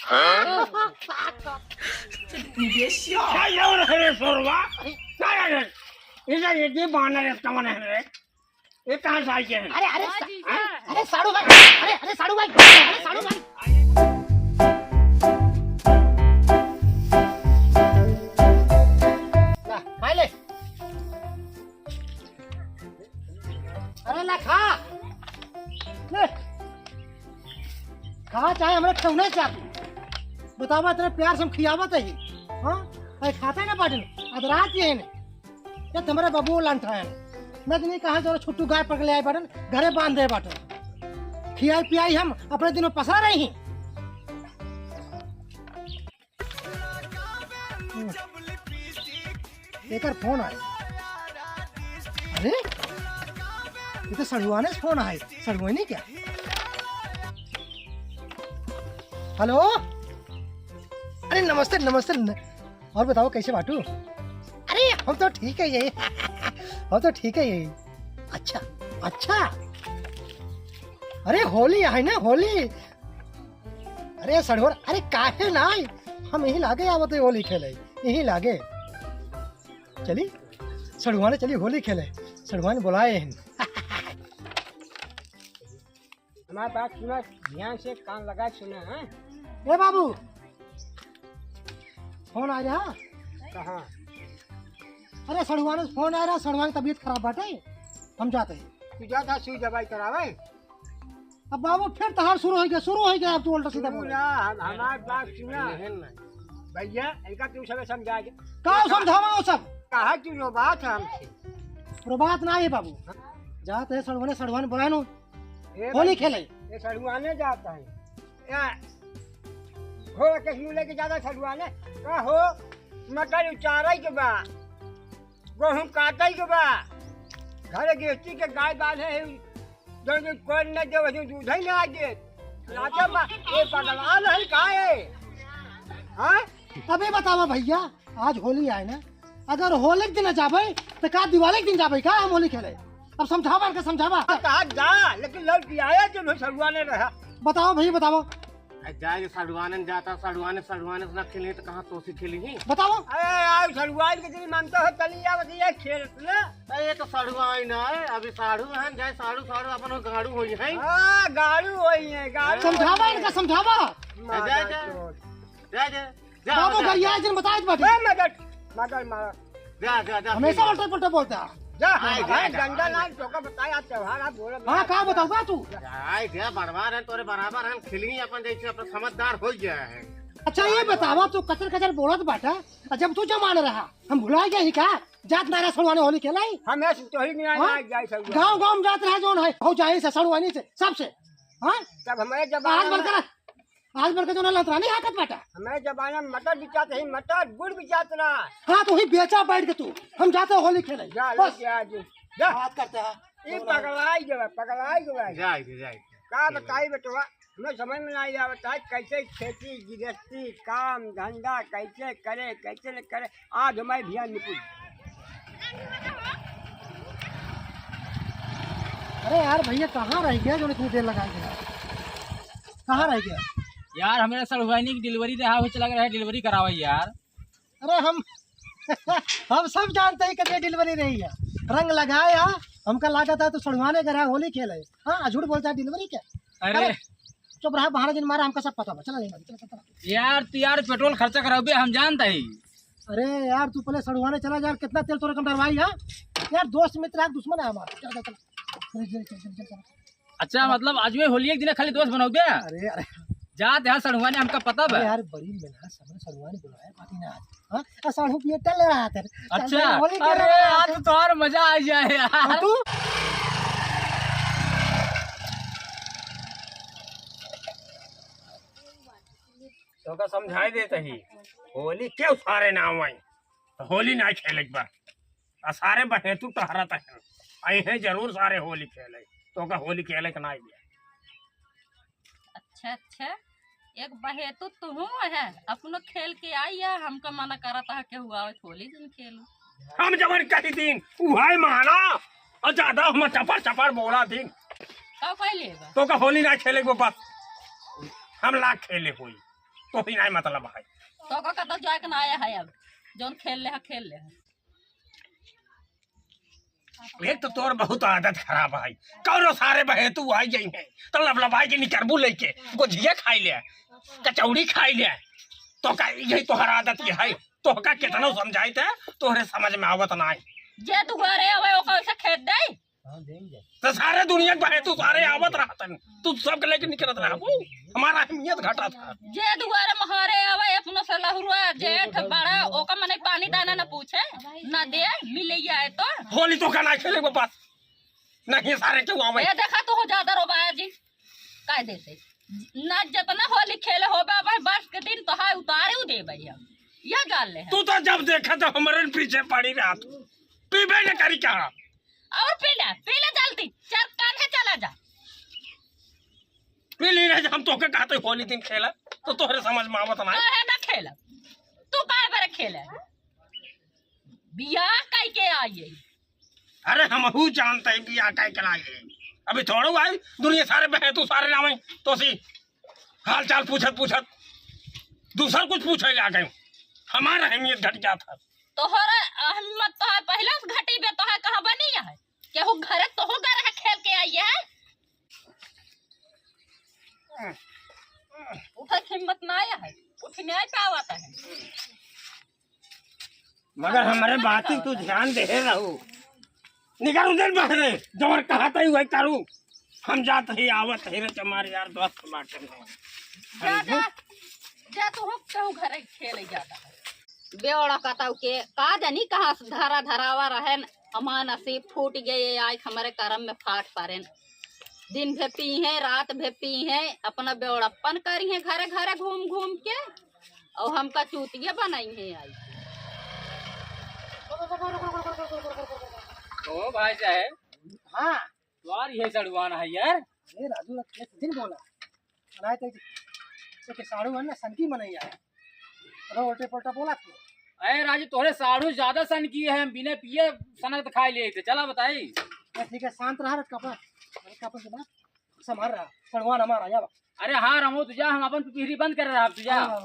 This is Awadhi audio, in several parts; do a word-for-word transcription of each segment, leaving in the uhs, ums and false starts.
ये क्या हो रहा है रे सोरवा? क्या है रे? इधर ये, ये बानर है, कौन है रे? ये कहाँ से आई है? अरे, अरे, हाँ, सा-, जीजा। अरे, अरे, साड़ू भाई, अरे, अरे, साड़ू भाई, अरे, साड़ू भाई। ला, खा ले। अरे, ला, खा। ले। खा, चाहे हमरे ठेहुने से आप। बतावा, इतने प्यार से हम खियावत ही। हाँ? अरे, खाते ना बाटन। अदरात ये है ने। ये तुम्हारे बाबू लंठ है। मैं तो नहीं कहा जो छुट्टू गाय पकड़ ले आए बाटन, घरे बांध दे बाटन। खियाई पियाई हम अपने दिनों पसरा रही। एकर फोन आए। अरे, ये तो सड़ुआने से फोन आए। सड़ुआने क्या? हेलो, अरे नमस्ते, नमस्ते न-, और बताओ कैसे बाटू? अरे हम तो ठीक है यही। हम तो ठीक है यही। अच्छा, अच्छा। अरे होली है ना, होली। अरे सड़ुआन, अरे काहे ना आई? हम यही लागे आवत है होली खेले, यही लागे। चली, सड़ुआने चली होली खेले, सड़ुआने बुलाए हैं। हमार बात सुना, ध्यान से कान लगा सुना, हाँ? ए बाबू, फोन आ रहा? कहाँ? अरे सड़ुआने से फोन आ रहा, सड़ुआने की तबीयत खराब बाटे, हम जाते हैं। तू जा, जा सुई दवाई करावे। अब बाबू फिर तहार शुरू हो गया, शुरू हो गया, अब तू उल्टा सीधा बोल। सुना, हम, हमार बात सुना। भैया, इनका तू सबे समझा दे। का समझावा वो सब? कहा तू रोबात है हमसे? रोबात ना है बाबू। जात है सड़ुआने, सड़ुआने बुलाए नो। ए होली भाई, खेले। ये सड़ुआने जाता है। या घोड़ा के मुँह लेके जाता सड़ुआने। का हो, मटर उचारे के बा, गेहूं काटे के बा, घर गिरस्ती के गाय बांधे है, जौन दिन कोई न दे, वही दूध ही ना दे। लाजा मा-, ये पगला नहीं का है? हाँ? अबे बतावा भैया, आज होली आए ना, अगर होली के दिन जाबे, तो का दिवाली के दिन जाबे का हम होली खेले? अब समझावा इनका, समझावा। कहा जा, लेकिन लौट के आया जो सड़ुआने रहा। बताओ भैया, बताओ। आ जाए सड़ुआने जाता, सड़ुआने, सड़ुआने से ना खेली तो कहाँ तोसी खेली ही? बताओ। अरे यार, सड़ुआन के दिन मानता हो, चली जाओ, ये खेल ना। अरे ये तो सड़ुआन ना है, अभी साढ़ू हैं, जाए साढ़ू, साढ़ू अपन गाड़ू होई हैं। हाँ, गाड़ू होई हैं, गाड़ू समझावा होई हैं। इनका, समझावा। मार जाए, जाए। जाए, जाए। जा, बाबू जा, गरिया जा। जिन बताए बाटे। ए, मदद, मदद मारा। जा, जा, जा, हमेशा खेल। उल्टे पुल्टे बोलता है। जा, आए, हमारा जा, जा, डंडा आए। लाल चौका बताए, आज त्योहार आप बोलो। हाँ, का बताऊंगा तू? आए, जा, बड़वार है, तोरे बराबर हम खेली अपन जैसे अपन समझदार हो गया है। अच्छा, ये बतावा, तू कचर कचर बोलत बाटा, और जब तू जवान रहा, हम भुला गए ही का? जात नारा सड़ुआने होली खेलाई? हम ऐसे तो ही नहीं आए, हाँ? आए, जाए सड़ुआने। गाँव गाँव में जात रहा जौन है, हो जाए से सड़ुआनी से, सबसे, हाँ? तब हमारे जमाना आज में बरकर आज बड़का जोना लतरानी हाकत बाटा। हमारे जमाना में मटर बिचात ही, मटर, गुड़ बिचात ना। हाँ, तो वही बेचा बैठ के तू। हम जाते हैं होली खेले। जा, बस। लेके आ जी। जा। बात करते हैं। ई पगलाई गवा, पगलाई गवा। जाए दे, जाए दे। का बताई बेटवा, हमें समझ में नहीं आवत है कैसे खेती गृहस्थी, काम धंधा कैसे करे, कैसे न करे। आज हमारे ध्यान निकल। अरे यार भैया, कहाँ रह गया जो इतनी देर लगा दिया? कहाँ रह गया? यार, हमारे सड़ुआनी की डिलीवरी रहा, वो चला गया है डिलीवरी करावे यार। अरे हम, हम सब जानते हैं कि ये डिलीवरी रही है। रंग लगाया, हमका लागत है तो सड़ुआने गया है, होली खेले। हाँ, झूठ बोलता है, डिलीवरी क्या? अरे। अरे, चुप रहा, बहाना जिन मारा, हमका सब पता बा। चला, चला, चला, चला। यार, तू यार पेट्रोल खर्चा करावे, हम जानता ही। अरे यार, तू पहले सड़ुआने चला यार, कितना तेल तोरे कम डरवाई है यार, दोस्त मित्र है, दुश्मन है हमारा। चल, चल, चल। चल, चल, चल, चल, चल। अच्छा, मतलब आज में होली एक दिन खाली दोस्त बनाओ क्या? अरे, अरे। जात यहाँ सड़ुआने, हमका पता बा। अरे यार, बड़ी मेहनत से हमने सड़ुआने बुलाया, बाकी ना आज। हाँ? आ, साढ़ू पिए टल रहा था। अच्छा, होली खेल अरे रहा यार, था। तो और मजा आ जाए यार। और तू? तोका समझाई देत ही, होली क्यों सारे ना आवे? तो होली ना खेले एक बार। आ सारे बहेतू टहरत हैं। आई हैं जरूर सारे होली खेले। तोका होली खेले के ना आइए। अच्छा, अच्छा, एक बहेतू तुहू है, अपनो खेल के आई है, हमका मना करत है कि हुआ होली दिन खेलू। हम जवन कही दिन, उहाई माना, और ज्यादा हम चपर चपर बोला दिन। का कह लेबा? तोका होली ना खेले वो बस, हम लाग खेले होई। तोहसे नाहीं मतलब है। तोहका कतौ जाए के ना आया है, अब जौन खेल ले है, खेल ले है। एक तो तोर बहुत आदत खराब है, कौनो सारे बहेतू आई जाई है तो लबलबाई के निकरबू लेके गोझिया खाई ले, कचौड़ी खाई ले। तो का यही तोहर आदत ये है? तोहका कितना समझाई थे, तोहरे समझ में आवत ना है। जे दुआरे आवे ओका ओसे खेद दे। तो सारे दुनिया के बहेतू सारे आवत रहतन, तू सबके लेके निकलत रहबू, हमार अहमियत घटा था। जे दुआरे महारे आवे अपनो से लहुरा जेठ बड़ा, ओका मने पानी दाना न पूछे, न दे, मिले आए तो। होली तोहका ना खेले बस, नहीं सारे क्यों आवे। ए देखा तू हो ज्यादा रोबाया जी, काय देते ना, जितना होली खेले होबे भाई, बस के दिन तो हाय उतारे उ देबे हम, यह जान ले है। तू तो जब देखा तो हमरे पीछे पड़ी रहा, तू पीबे न करी का? और पी ले, पी ले जल्दी, चल कान्हे चला जा। पी ली रहे, हम तोहके कहते होली दिन खेला तो तोहरे समझ में आवत ना। काहे ना खेला, तू काहे बरे खेले? बियाह कई के आई है। अरे हमहू जानते हैं बियाह कई के लाई है। अभी थोड़ो आई दुनिया सारे बहेतू सारे नावे तो सी हाल चाल पूछत पूछत दूसर कुछ पूछे लागे। हमार अहमियत घट जात है। तोहर अहमियत तो है, पहले से घटी बे, तो है कहाँ बनी है? केहू घरे तोहू घर है खेल के आई है। उठे के हिम्मत ना आया है, उठ नहीं पावत है। मगर हमरे बात ही तू ध्यान दे रहू। निकर उधर बहरे, जवन कहा तई वही करू। हम जात ही आवत ही रे, हमारे यार दोस्त बाटे। जा, जा, जा तू हो, कहूँ घरे खेले जाता है। बेवड़ा कतऊ के, का जानी कहाँ से धरा धरावा रहेन, हमार नसीब फूट गए, आज हमरे करम में फाट परेन। दिन भे पी हैं, रात भे पी हैं, अपना बेवड़प्पन करी हैं घरे घरे घूम घूम के, और हमका चूतिया बनाई हैं आई। ओ भाई साहब, हाँ। द्वार ये सड़ुआन है यार। अरे राजू, एक दिन बोला, नहीं तो एक साड़ू है ना, सनकी मनई है। अरे उल्टे पुल्टा बोला तू। अरे राजू, तोहरे साड़ू ज्यादा सनकी है, हम बिना पिए सनक तो खाई लेते। चला बताई। अरे ठीक है, शांत रहा, कपड़ा, अरे कपड़ा के बाद संभाल रहा, सड़ुआन हमारा, या बा। अरे हाँ रमो, तू जा, हम अपन पिपहिरी बंद कर रहा, अब तू जा। हाँ।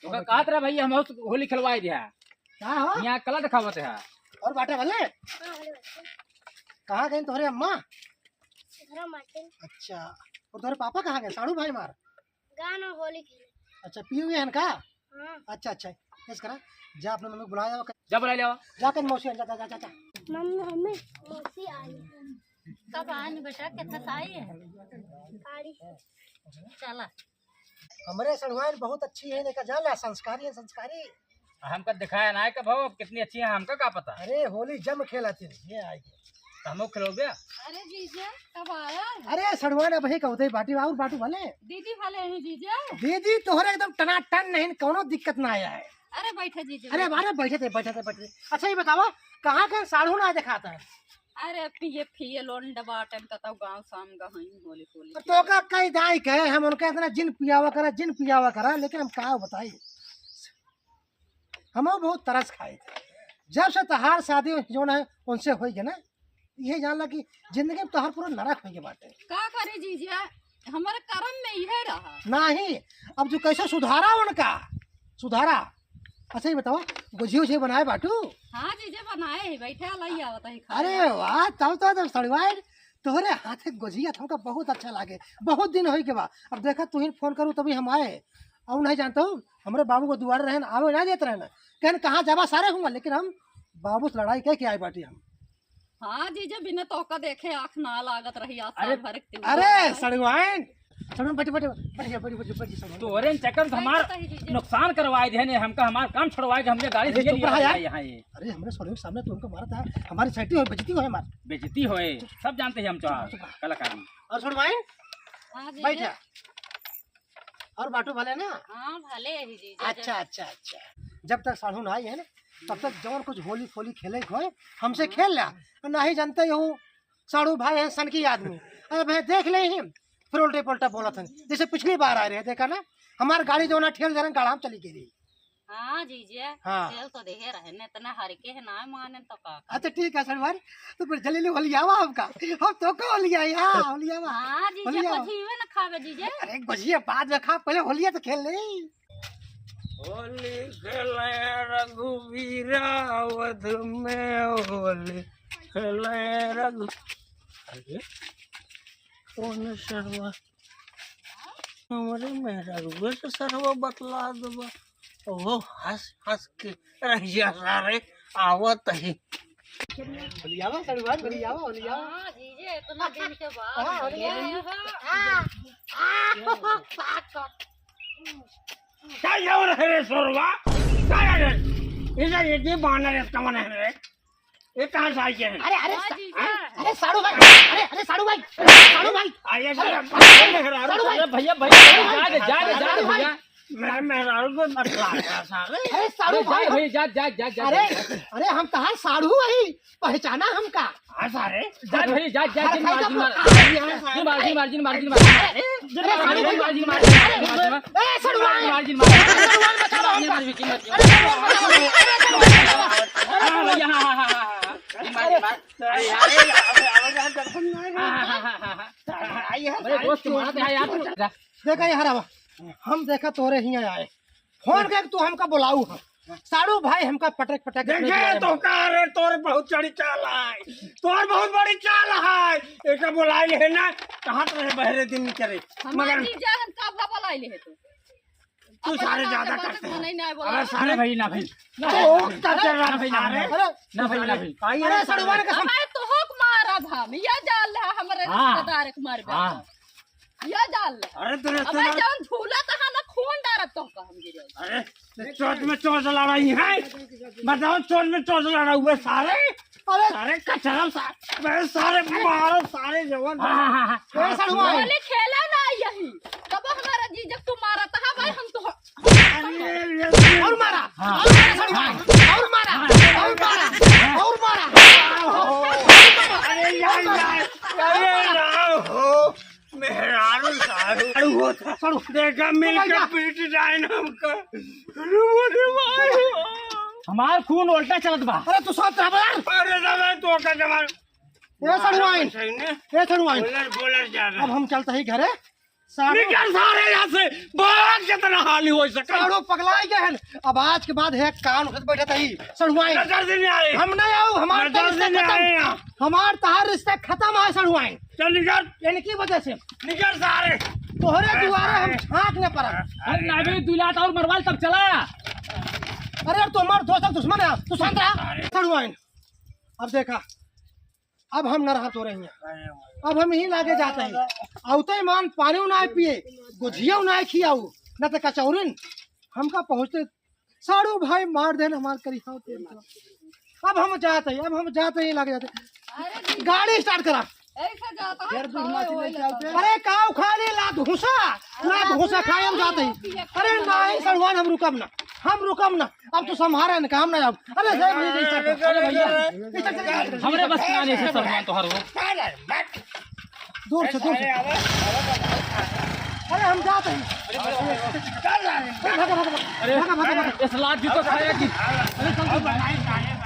ओका कहत रहा भैया, हम होली खिलवाई दिया। का हो? यहाँ कला दिखावत है। और बाटे भले? हाँ, भले बाटे। कहाँ गई तोहरे अम्मा? घर माटे। अच्छा, और तोहरे पापा कहाँ गए? साड़ू भाई मार? गाना होली खेले। अच्छा, पिए हुए हैं का? हाँ। अच्छा, अच्छा, ऐस करा, जा अपने मम्मी को बुला जाओ। जा बुला ले आओ। जा कर मौसी, जा, जा, जा, जा, जा। मम्मी, मम्मी, मौसी आई। कब आनी बेटा, कितना साई है? साड़ी। चला। हमरे सड़ुआइन बहुत अच्छी है, देखा जा ला, संस्कारी है, संस्कारी। हमका दिखाया ना है कब हो, कितनी अच्छी है, हमका का पता। अरे होली जम खेला तेरे, ये आएगी। तो हमको खिलाओगे? अरे जीजा, कब आया? अरे सड़ुआइन अब ही कहते बाटी और बाटू भले। दीदी भले हैं जीजा। दीदी तोहरे एकदम टनाटन नहीं, कौनो दिक्कत ना आया है। अरे बैठे जीजा, अरे, बैठे। अरे बैठे थे, बैठे थे, बैठे थे। अच्छा ये बतावा, कहाँ का साढ़ू ना दिखाता है? अरे पिए पिए लोन डबाटन कतौ गाँव शाम गहन होली होली तो का कई दाई कहे हम उनका इतना जिन पियावा करा, जिन पियावा करा, लेकिन हम का बताई, हम बहुत तरस खाए थे। जब से तहार शादी जो ना उनसे होई गए ना, ये जान ला कि जिंदगी में तोहार पूरा नरक होई गए बाटे। का करी जीजा, हमारे करम में इहे रहा। नहीं, अब तू कैसे सुधारा उनका, सुधारा। अच्छा ये बतावा, गोझी ओझी बनाए बाटू? हाँ जीजा बनाए है, बैठे लाई आवत है खाए। अरे वाह, तब तो, तो सड़वाए तोहरे हाथ के गोझिया तो हमका बहुत अच्छा लागे, बहुत दिन होई के बा। अब देखा तू ही फोन करू तभी हम आए, और नहीं जानता हूँ हमरे बाबू को दुआरे रहन आवे ना देत रहना, कहन कहाँ जाबा सारे हुआ, लेकिन हम बाबू से लड़ाई कह के आए बाटी हम। हाँ जीजा, बिना तोका देखे आँख ना लागत रही आज अरे, साल भर के त्योहार अरे है। सड़वाइन, सड़वाइन बैठ, बैठ, बैठ जा, बैठ, बैठ, बैठ जा, सड़वाइन। तोरे चक्कर से हमार बैठ तो सही जीजा। नुकसान करवाए दिहे ने, हमका हमार काम छोड़वाए के हमके गाड़ी अरे से चुप रहा यार। यहाँ ये। अरे हमरे सड़वाइन के सामने तू हमको मारत है, हमारी सेटी हो, बेइज्जती हो हमार। बेइज्जती होए, सब जानते हैं हम तो चुप रहा, चुप रहा। कलाकारी। और सड़वाइन हाँ जीजा। बैठ जा। और बाटू भले ना? हाँ, भले ही जीजा। अच्छा, अच्छा, अच्छा। जब तक साढ़ू ना आई है ना, तब तक जवन कुछ होली फोली खेले के होए, हमसे खेल ला। नहीं जानते हो, साढ़ू भाई है सनकी आदमी। अरे भाई देख ले ही, फिर उल्टे पुल्टा बोलत हैं। जैसे पिछली बार आए रहे, देखा ना, हमार गाड़ी जो ना ठेल दे रहे, गाड़ा में चली गई रही। हाँ जीजा, हाँ। तेल तो देहे रहे ने, इतना हर के है ना माने तो का करे? अच्छा ठीक है सर भाई, तो फिर जल्दी होली आवा हमका, हम तो को होली आई, हाँ होली आवा। हाँ जीजा, होली आवा। कुछ ही ना खावे जीजा। अरे गोझिया बाद में खा, पहले होलिया तो खेल ले। होली खेले रघुवीरा अवध में, होली खेले रघु। अरे, कौन सरवा? हमरे मेहरारुए से सरवा बतला देबा। ओहो, हंस हंस के रहिया सारे आवत ही। होलियावा, सरवा, होलियावा, होलियावा। हाँ, जीजे, इतना दिन के बाद हाँ, होलिया। होलिया। हाँ, हाँ, हाँ, हाँ। क्या जाओ रहे रे सोरवा? क्या है रे? इधर ये, ये बानर है, इसका मन है रे। ये कहाँ से आई है? अरे, अरे, हाँ, सा-, जीजा। अरे, अरे, साड़ू भाई, अरे, अरे, साड़ू भाई, साड़ू भाई। आइए, अरे, साड़ू भाई, अरे, भैया, भैया, जा दे, जा दे, जा दे, भैया। मैं मेहरारू को मत लाया, सारे। अरे, साड़ू अरे, जा भाई, भैया, जा, जा, जा, जा, अरे, जा। अरे, हम तहार साड़ू हई, पहचाना हमका। हाँ, सारे। जा भैया, जा, जा, हर जिन मार, जिन मार। जिन मार, जिन मार, जिन मार, जिन मार। अरे, अरे, साड़ू भाई। जिन मार, जिन मार, जिन मार। ए, साड़ू भाई। जिन मार, जिन मार। साड़ू भाई, बचाओ हमका। जिन मार, जिन मार, जिन मार। अरे, साड़ू भाई, अरे, साड़ू भाई। हाँ, भैया, हाँ, हाँ, हाँ, हाँ, हाँ। जिन मार, जिन मार। अरे, यार, ये, अब, अब, अब, हाँ, हाँ, हाँ, हाँ, हाँ। आइए, अरे, सारे दोस्त, मारा था यार। देखा, यहाँ रहा। हम देखा तोरे हियाँ आए। फोन करके तू हमका बोलाऊ है। साड़ू भाई हमका पटक पटक के देखे तो का रे, तोर बहुत बड़ी चाल है, तोर बहुत बड़ी चाल है। एका बोलाइल है ना, कहाँ तो रहे बहरे दिन करे। हमार मगर जीजा हम कब बोलाइल है तो? तू अब सारे बता, ज्यादा जब करते तक हैं। मनाई ना बोला। अबे सारे ना भाई, ना भाई। ना तो भाई, का ना कर रहा भाई, ना सारे? भाई। अरे, ना भाई, ना भाई। आइए अरे, ना सारे। सड़ुआ ने कसम। अबे तो होक मारा था, हम ये जान ले हमरे हाँ। रिश्तेदार के मार हाँ। या डाल ले। अरे तेरे अबे तेरा जौन झूला तहा ना खून डारत तो का हम गिरे। अरे, चोट में चोट लड़ाई है। बताओ, चोट में चोट लड़ा हुए सारे। अरे सारे कचरा सा-, मैं सारे मारो, सारे जवान। हाँ, हाँ, हाँ, हाँ। ए, सड़ुआ। बोले खेला ना यही। तब हमारा जी जब तू मारा तहा भाई हम तो अरे, ये और मारा, हाँ। और मारा सड़ुआ, और मारा, और मारा, और मारा। अरे यार, यार, अरे ना हो। मेहरारू सारू। सारू होता। सारू। देखा, मिल के पीट जाए ना हमका। अरे, अरे, भाई। हमार खून उल्टा चलत बा। अरे, तू शांत रह बा यार। अरे, दादा, तो का जवान। ए, सड़ुआइन। सही ने? ए, सड़ुआइन। बोलर, बोलर ज्यादा। अब हम चलते ही घरे। सारू निकल सारे यहाँ से। भाग, जितना हाली हो सके। सारू पगलाई गए हैं। अब आज के बाद है कान उठत बैठत ही। सड़ुआइन। नजर से नहीं आए। हम नहीं आऊ, हमार नजर से नहीं आए यहाँ। हमार तहार रिश्ता खत्म है, सड़ुआइन। चल निकल। इनकी वजह से। निकल सारे। तोहरे दुआरे हम झांक न पड़ा। अरे ना बे, दू लात और मरवाल तब चला। अरे यार, तू हमार दोस्त और दुश्मन है, तू शांत रहा। सड़ुआइन, अब देखा, अब हम न रहा तोरे हियाँ, अब हम यहीं लागे जाते हैं। औते मान पानी ना पिए, गुझिया ना खियाऊ, न तो कचौरिन। हमका पहुँचते साड़ू भाई मार देन हमार करी। हाँ, तेल तो। अब हम जात हई, अब हम जात हई, लग जात हई। अरे जी। गाड़ी start करा। ऐसा जाता है, यार, दूध खाओ, माची वही लेके आओ जाता है। अरे काऊ खा ले, लात घुसा, लात घुसा खाए हम जात हई। अरे नहीं सड़ुआइन, हम रुकब ना, हम रुकब ना। अब तू संभारे न काम ना जाओ। अरे जय भैया, जय सर। अरे भैया, ये चल, चल, चल, चल। हमरे बस के ना नहीं से सड़ुआइन तोहर हो। दूर से, दूर से। अरे, हम जात हई। अरे, भागा, भागा, भागा। अरे, भागा, भागा, भागा। इस लात जूता खाया कि। अरे, चल, चल।